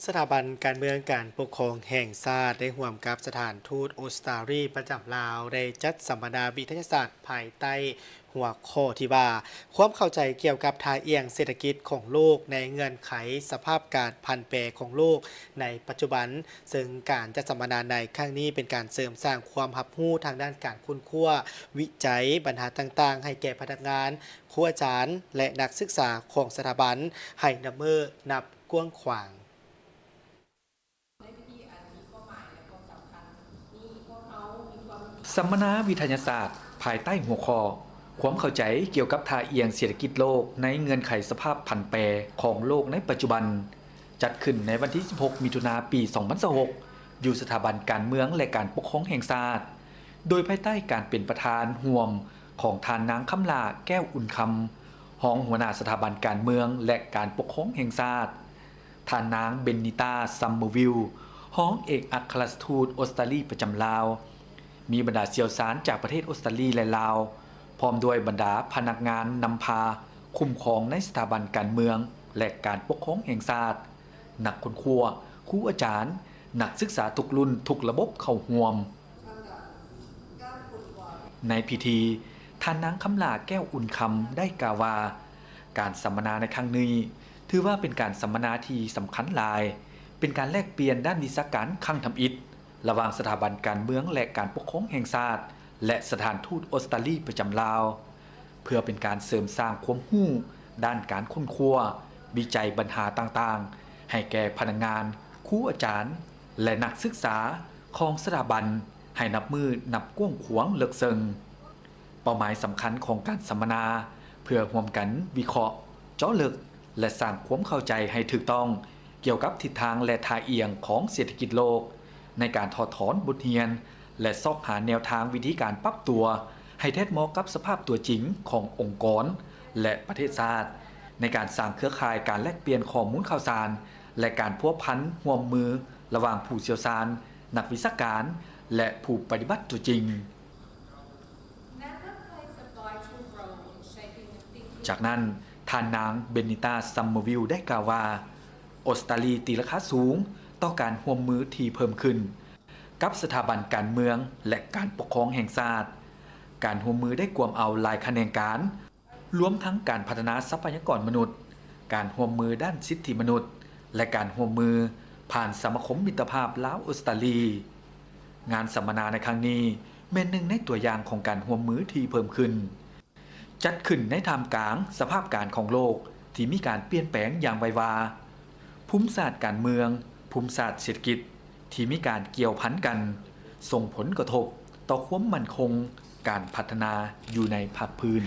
ສະຖາບັນການເມືອງການປົກຄອງແຫ່ງຊາດ ໄດ້ຮ່ວມກັບສະຖານທູດອົດສະຕາລີປະຈຳລາວ ໄດ້ຈັດສຳມະນາວິທະຍາສາດພາຍໃຕ້ຫົວຂໍ້ທີ່ວ່າ ຄວາມເຂົ້າໃຈກ່ຽວກັບທ່າອ່ຽງເສດຖະກິດຂອງໂລກໃນເງື່ອນໄຂສະພາບການຜັນແປຂອງໂລກໃນປັດຈຸບັນ. ເຊິ່ງການຈັດສຳມະນາໃນຄັ້ງນີ້ ເປັນການເສີມສ້າງຄວາມຮັບຮູ້ທາງດ້ານການຄົ້ນຄວ້າ, ວິໄຈບັນຫາຕ່າງໆ ໃຫ້ແກ່ພະນັກງານ, ຄູອາຈານ ແລະ ນັກສຶກສາຂອງສະຖາບັນ ໃຫ້ນັບມື້ນັບກວ້າງຂວາງ. ສຳມະນາວິທະຍາສາດພາຍໃຕ້ຫົວຂໍ້ ຄວາມເຂົ້າໃຈກ່ຽວກັບທ່າອ່ຽງເສດຖະກິດໂລກໃນເງື່ອນໄຂສະພາບຜັນແປຂອງໂລກໃນປັດຈຸບັນ ຈັດຂຶ້ນໃນວັນທີສິບຫົກ ມິຖຸນາ ປີສອງພັນຊາວຫົກ ຢູ່ສະຖາບັນການເມືອງ ແລະ ການປົກຄອງແຫ່ງຊາດ ໂດຍພາຍໃຕ້ການເປັນປະທານຮ່ວມຂອງທ່ານນາງ ຄຳຫຼ້າ ແກ້ວອຸ່ນຄຳ ຮອງຫົວໜ້າສະຖາບັນການເມືອງ ແລະ ການປົກຄອງແຫ່ງຊາດ, ທ່ານນາງ ເບນນິຕາ ຊັມເມີວິລ ຮອງເອກອັກຄະລັດທູດອົດສະຕາລີປະຈຳລາວ, ມີບັນດາຊ່ຽວຊານຈາກປະເທດອົດສະຕາລີ ແລະ ລາວ, ພ້ອມດ້ວຍບັນດາພະນັກງານນຳພາຄຸ້ມຄອງໃນສະຖາບັນການເມືອງ ແລະ ການປົກຄອງແຫ່ງຊາດ, ນັກຄົ້ນຄວ້າ, ຄູອາຈານ, ນັກສຶກສາທຸກລຸ້ນ, ທຸກລະບົບເຂົ້າຮ່ວມ. ໃນພິທີ, ທ່ານນາງ ຄຳຫຼ້າ ແກ້ວອຸ່ນຄຳ ໄດ້ກ່າວວ່າ ການສຳມະນາໃນຄັ້ງນີ້ ຖືວ່າເປັນການສຳມະນາທີ່ສຳຄັນຫຼາຍ, ເປັນການແລກປ່ຽນດ້ານວິຊາການຄັ້ງທຳອິດ ລະຫວ່າງສະຖາບັນການເມືອງ ແລະ ການປົກຄອງແຫ່ງຊາດ ແລະ ສະຖານທູດອົດສະຕາລີປະຈຳລາວ, ເພື່ອເປັນການເສີມສ້າງຄວາມຮູ້ດ້ານການຄົ້ນຄວ້າ, ວິໄຈບັນຫາຕ່າງໆ ໃຫ້ແກ່ພະນັກງານ, ຄູອາຈານ ແລະ ນັກສຶກສາຂອງສະຖາບັນ ໃຫ້ນັບມື້ນັບກວ້າງຂວາງເລິກເຊິ່ງ. ເປົ້າໝາຍສຳຄັນຂອງການສຳມະນາ ເພື່ອຮ່ວມກັນວິເຄາະ, ເຈາະເລິກ ແລະ ສ້າງຄວາມເຂົ້າໃຈໃຫ້ຖືກຕ້ອງ ກ່ຽວກັບທິດທາງ ແລະ ທ່າອ່ຽງຂອງເສດຖະກິດໂລກ, ໃນການຖອດຖອນບົດຮຽນ ແລະ ຊອກຫາແນວທາງວິທີການປັບຕົວໃຫ້ແທດເໝາະກັບສະພາບຕົວຈິງຂອງອົງກອນ ແລະ ປະເທດຊາດ, ໃນການສ້າງເຄືອຂ່າຍການແລກປ່ຽນຂໍ້ມູນຂ່າວສານ ແລະ ການພົວພັນຮ່ວມມືລະຫວ່າງຜູ້ຊ່ຽວຊານ, ນັກວິຊາການ ແລະ ຜູ້ປະຕິບັດຕົວຈິງ. ຈາກນັ້ນ, ທ່ານນາງ ເບນນິຕາ ຊັມເມີວິລ ໄດ້ກ່າວວ່າ ອົດສະຕາລີຕີລາຄາສູງຕໍ່ການຮ່ວມມືທີ່ເພີ່ມຂຶ້ນກັບສະຖາບັນການເມືອງ ແລະ ການປົກຄອງແຫ່ງຊາດ. ການຮ່ວມມືໄດ້ກວມເອົາຫຼາຍຂະແໜງການ, ລວມທັງການພັດທະນາຊັບພະຍາກອນມະນຸດ, ການຮ່ວມມືດ້ານສິດທິມະນຸດ ແລະ ການຮ່ວມມືຜ່ານສະມາຄົມມິດຕະພາບລາວ-ອົດສະຕາລີ. ງານສຳມະນາໃນຄັ້ງນີ້ ແມ່ນໜຶ່ງໃນຕົວຢ່າງຂອງການຮ່ວມມືທີ່ເພີ່ມຂຶ້ນ, ຈັດຂຶ້ນໃນທ່າມກາງສະພາບການຂອງໂລກທີ່ມີການປ່ຽນແປງຢ່າງໄວວາ, ພູມສາດການເມືອງ, ພູມສາດເສດຖະກິດທີ່ມີການກ່ຽວພັນກັນ ສົ່ງຜົນກະທົບຕໍ່ຄວາມໝັ້ນຄົງການພັດທະນາຢູ່ໃນພາກພື້ນ.